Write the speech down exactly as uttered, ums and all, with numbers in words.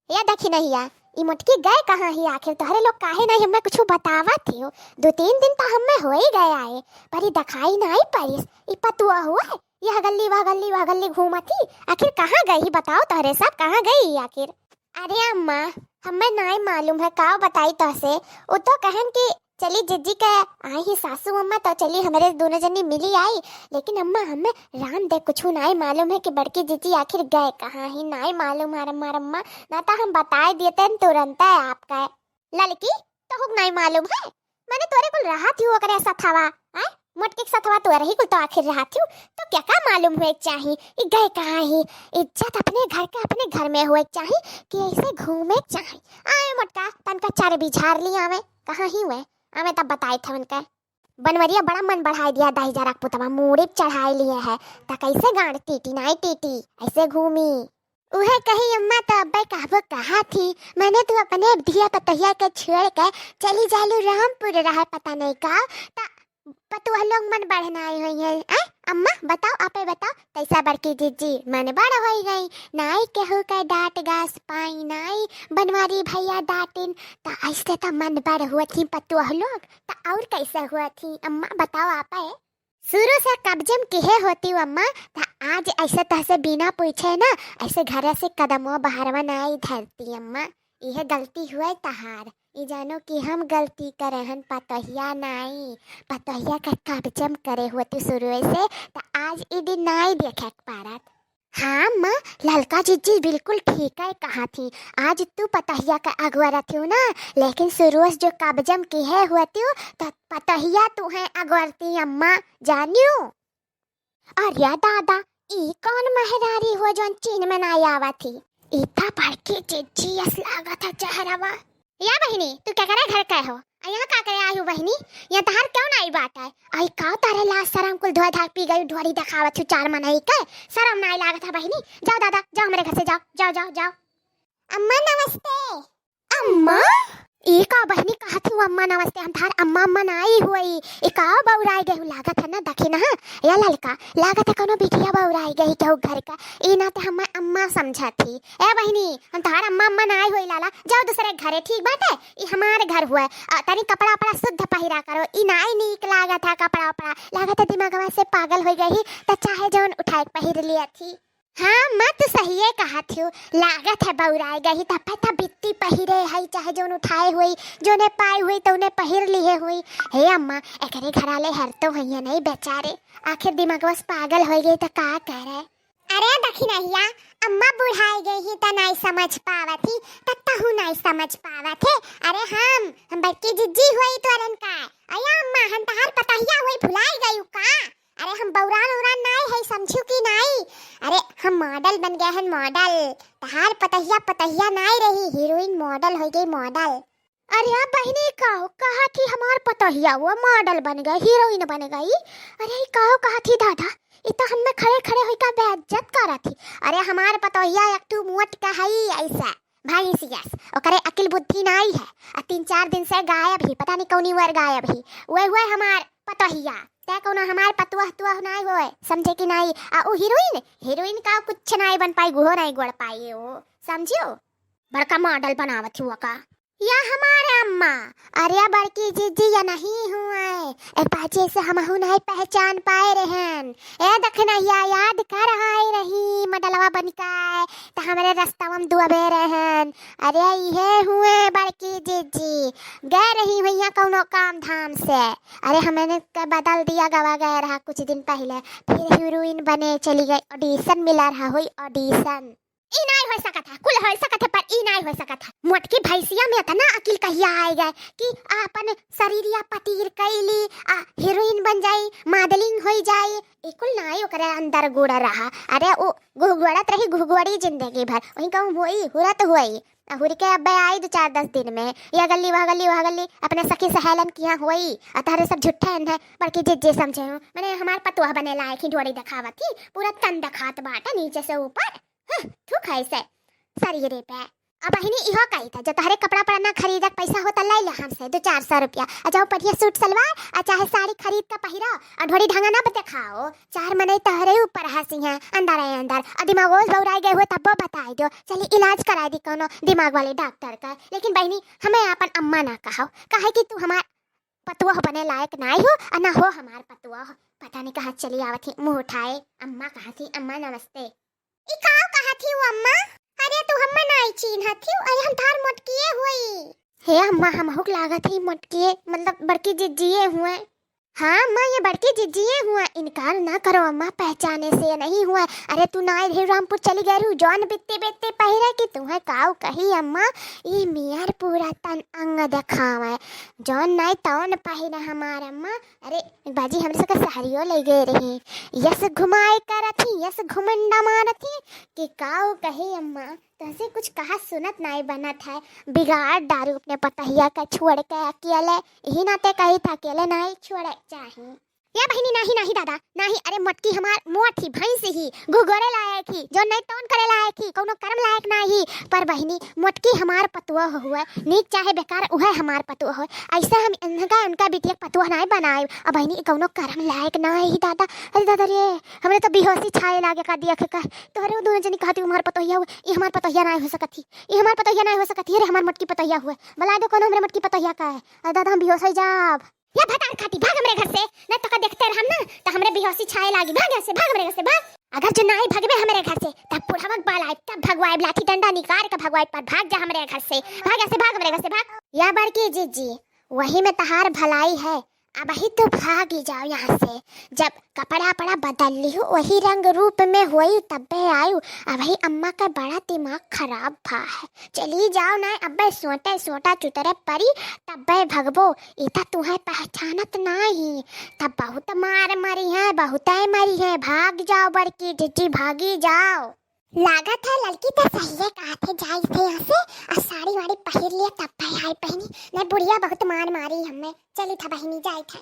या देखी नहीं या, ई मोटकी गए कहाँ ही आखिर? तोहरे लोग काहे नहीं हमें कुछ बतावत ही हो? दो तीन दिन तो हमें हो ही गए आए, पर ई दिखाई नहीं परिस। ई पतुआ हुआ है, यह गल्ली वह गल्ली वह गल्ली घूमत ही, आखिर कहाँ गई ही? बताओ तोहरे सब, कहाँ गई ही आखिर? अरे अम्मा, हमें नहीं मालूम है, का बताई तोहसे? वो तो कहन कि चली जिज्जी के आई ही सासू अम्मा, तो चली हमरे दोनों जनी मिली आई। लेकिन अम्मा, हमें राम दे कुछ नहीं मालूम है कि बड़की जिज्जी आखिर गए कहाँ ही, नहीं मालूम है अम्मा, अम्मा, ना तो हम बताए देते हैं तुरंत है आपका। ललकी, तो हुक नहीं मालूम है, मैंने तोरे कुल रहा थी ओकरे सथवा, हैं? मोटकी के सथवा तोरे ही कुल तो आखिर रहा थी, तो क्या का मालूम हुए चाही, ई गए कहाँ ही? इज्जत अपने घर के अपने घर में हुए चाही कि ऐसे घूमे चाही। आए मोटका, तनका चर्बी झार ली आवे, कहाँ ही हुए? आवे तब बताए थे उनके। बनवरिया बड़ा मन बढ़ाई दिया, दही जरा पुतवा मूड़ी पे चढ़ाई लिए है, त कैसे गांड टीटी नाई टीटी, ऐसे घूमी। उहे कही अम्मा, तो अब्बे कहबो कहा थी, मैंने तू अपने धिया पतहिया के छोड़ के चली जालू रामपुर रहे पता नहीं का, त पतुआ लोग मन बढ़नाई हुई है। आ? अम्मा बताओ, आपे बताओ, कैसा बड़की जिज्जी मन बड़ होई गई, नाई केहू के डांट गास पाई, नाई बनवारी भैया डांटिन, त ऐसे त मन बड़ हुआ थी पतुआ लोग, त और कैसे हुआ थी अम्मा बताओ आपे? शुरू से कब्जम किहे होती अम्मा, त आज ऐसे तहसे बिना पूछे ना, ऐसे घर से कदमो बहरवा नाई धरती अम्मा। इहे गलती हुए तहार। ई जानो कि हम गलती करे हन, पतोहिया नाई। पतोहिया का कब्जम करे होती शुरू से, त आज ई दिन नाई देखे के पारत। हाँ अम्मा, ललका जिज्जी बिल्कुल ठीक है कहा थी। आज तू पतोहिया का अगुआ रहती हूँ ना, लेकिन शुरू से जो कब्जम किहे होती हूँ, त पतोहिया तू है अगुअरती अम्मा, जानियो। अरे दादा, ई कौन मेहरारी हो जौन चीन में ना आवा थी? ई त बड़की जिज्जी अस लागत है चेहरवा। या बहिनी, तू केकरे घर के हो? आ यहाँ का करे आई हो बहिनी? यहाँ तहार क्यों ना आई बात है? आई का तारे लाज शरम कुल धोए धार पी गई, ढोरी देखावत हो चार मनई के। शरम ना आई लागत है बहिनी। जाओ दादा, जाओ हमरे घर से, जाओ, जाओ, जाओ, जाओ। अम्मा नमस्ते। अम्मा? ई का बहिनी कहत हूँ अम्मा नमस्ते? हम तहार अम्मा अम्मा नाई हुई। ई का बौराई गई लागत है ना, देखी ना। या ललका, लागत है कोनो बिटिया बौराई गई केहू घर का। ई ना ते हम अम्मा समझत ही। ए बहिनी, हम तहार अम्मा अम्मा नाई हुई लाला। जाओ दूसरे घरे, ठीक बाटे? ई हमार घर हुए। आ, तनी कपड़ा उपड़ा शुद्ध पहिरा करो। ई नाई नीक लागत है कपड़ा उपड़ा। लागत है दिमागवा से पागल हो गई ही, त चाहे जौन उठाए के पहिर लिया थी। हाँ, मैं तो सहिए कहत हूँ, लागत है बौराए गई, तब तब बित्ती पहिरे है, चाहे जौन उठाए हुई, जौने पाए हुई, तौने पहिर लिए हुई। हे अम्मा, एकरे घराले हर तो हुई है नहीं बेचारे, आखिर दिमागवा से पागल हो गई तो का करे? अरे दखिनहिया, अम्मा बुढ़ाए गई ही त नहीं समझ पावत ही, त तहू नहीं समझ पावत है। अरे हम, हम बड़की जिज्जी हुई तोरन का। अया अम्मा, हम तहार पतहिया हुई भुलाए गई का? अरे हम बौरान उरान नाई है, समझू की नाई? अरे हम मॉडल बन गए हैं, मॉडल। तहार पतहिया पतहिया नाई रही, हीरोइन मॉडल हो गई, मॉडल। अरे आ बहिनी, का कहा थी हमार पतहिया वो मॉडल बन गए, हीरोइन बन गई? अरे ई का कहा थी दादा, ई तो हमें खड़े खड़े होई का बेइज्जत करा थी। अरे हमार पतहिया एक ठू मोट का हई ऐसा, भैंसियस, ओकरे अकिल बुद्धि नाई है। आ तीन चार दिन से गायब ही, पता नहीं कौनी वर गायब ही। वह हुए हमार पतोहिया, तै कौनो हमार पतुआ तुआ नाई होए, समझे कि नाई? आ उ हीरोइन, हीरोइन का कुछ नाई बन पाई, गुहो नाई गोड़ पाई वो, समझियो? बड़का मॉडल बनावत हुआ का? या हमारे अम्मा, अरे बड़की जिज्जी या नहीं हुए, एक बाजी से हमहू नहीं पहचान पाए रहन। ए दखिनहिया, याद कर, हाय रही मडलवा बनिकाय, त हमरे रस्तवा में दुआबे रहन। अरे इहे हुए बड़की जिज्जी, गए रही हुइया कौनो काम धाम से। अरे हमने के बदल दिया, गवा गए रहा कुछ दिन पहले, फिर हीरोइन बने चली गई, ऑडिशन मिला रहा हुई, ऑडिशन। ई नाई हो सकत है, कुल हो सकत है, पर ई नाई हो सकत है। मोटकी भैंसिया में इतना अकिल कहिया आए गए कि आपन शरीरिया पतीर कैली, आ हीरोइन बन जाई, मॉडलिंग होई जाई। ई कुल नाई ओकरे अंदर गुड़ रहा। अरे उ गुहगुड़त रही गुहगुड़ी जिंदगी भर। वहीं कहूँ हुई, हुरत हुई। आ हुर के अब्बे आई दो चार दस दिन में। या गल्ली, वह गल्ली, वह गल्ली, अपने सखी सहेलन किया हुई। आ तारे सब झूठे हैं, बड़की जिज्जी समझे हो। मैंने हमार पतुआ बने लायक ही ढोड़ी देखावत ही, पूरा तन देखात बाटे नीचे से ऊपर। हं, थूक है इसे शरीरे पे। अब बहिनी इहो कही था, जो तहरे कपड़ा पड़ा ना खरीदक पैसा हो त ले ले हमसे दो चार सौ रुपया, आ जाओ बढ़िया सूट सलवार आ चाहे साड़ी खरीद के पहिरो, आ ढोड़ी ढंगा ना देखाओ। चार मनई तहरे ऊपर हंसी हैं अंदर है अंदर, आ दिमागो बौराई गए हो तब्बो बताई दो, चली इलाज कराई दी कोनो दिमाग वाले डॉक्टर का। लेकिन बहिनी हमें अपन अम्मा ना कहो, काहे कि तू हमार पतोह बने लायक नाई हो, आ ना हो हमार पतोह। पता नहीं कहाँ चली आवत ही मुंह उठाए। अम्मा कहाँ थी? अम्मा नमस्ते। ई काव कहा थी वो अम्मा? अरे तू हम्मे नाई चीन्हा थी, अरे हम थार मोटकिए हुई। हे अम्मा, हमहुक लागत ही मोटकिए, मतलब बड़की जिज्जिए हुए। हाँ अम्मा, ये बड़की जिज्जिए हुए, इनकार ना करो अम्मा, पहचाने से नहीं हुए। अरे तू नाई रही रामपुर चली गई रू, जौन बित्ती बित्ती पहिरे कि तुम्हें काव कही अम्मा, ई मियर पूरा तन अंग देखावे, जौन नाई तौन पहिरे हमार अम्मा। अरे बाजी, हमरे सबके सहरियो ले गए रही, यस घुमाए करत ही, यस घुमंडा मारत ही कि काव कही अम्मा, तोहसे कुछ कहा सुनत नाई बनत है, बिगाड़ डारू अपने पतहिया का छोड़ के अकेले, यही नाते कही था अकेले नाई छोड़े चाही। या बहिनी, नाही, नाही दादा, नाही, अरे मोटकी हमार मोट ही, भैंस ही, गुगोरे लायक ही, जो नहीं तौन करे लायक ही, कौनो कर्म लायक नाही। पर बहिनी, मोटकी हमार पतुआ हुए, नीक चाहे बेकार, उहे हमार पतुआ हुए। ऐसे हम इनका, उनका बिटिया के पतुआ नाही बनाए। अब बहिनी, ई कौनो कर्म लायक नाही दादा। अरे दादा रे, हमरे तो बेहोशी छाए लागे का देख के। तोहरे वो दोनों जनी कहती हमार पतोहिया हुए, ई हमार पतोहिया नाही हो सकत ही, ई हमार पतोहिया नाही हो सकत ही। अरे हमार मोटकी पतोहिया हुए, बुला दो कौनो हमरे मोटकी पतोहिया का है। अरे दादा, हम बेहोश हो जाब। या भतार खाटी, भाग हमरे घर से, नहीं तो का देखते रहम ना, तो हमरे बेहोशी छाए लागी। भाग यहाँ से, भाग हमरे घर से, भाग। अगर जो नाई भगबे हमरे घर से, तब बुढ़ावक बाल आए, तब भगवाए, लाठी डंडा निकाल के भगवाए, पर भाग जा हमरे घर से, भाग यहाँ से, भाग हमरे घर से, भाग। या बड़की जिज्जी, वही में तहार भलाई है, अबही तो भाग ही जाओ यहाँ से। जब कपड़ा पड़ा बदल लिहू, वही रंग रूप में होई, तब्बे आयु। अबही अम्मा का बड़ा दिमाग खराब भा है। चली जाओ ना, अब्बे सोटे सोटा चुतरे परी, तब्बे भगबो। ई त तुहे पहचानत नाही, तब बहुत मार मरी है, बहुत मरी है। भाग जाओ बड़की जिज्जी, भागी जाओ। लागत है लड़की त सही है, कहा थे जाई थे यहाँ से, और साड़ी वाड़ी पहिर लिए तब पे आई बहिनी। नहीं बुढ़िया बहुत मार मारी हमें। चली था बहिनी, जाई थे।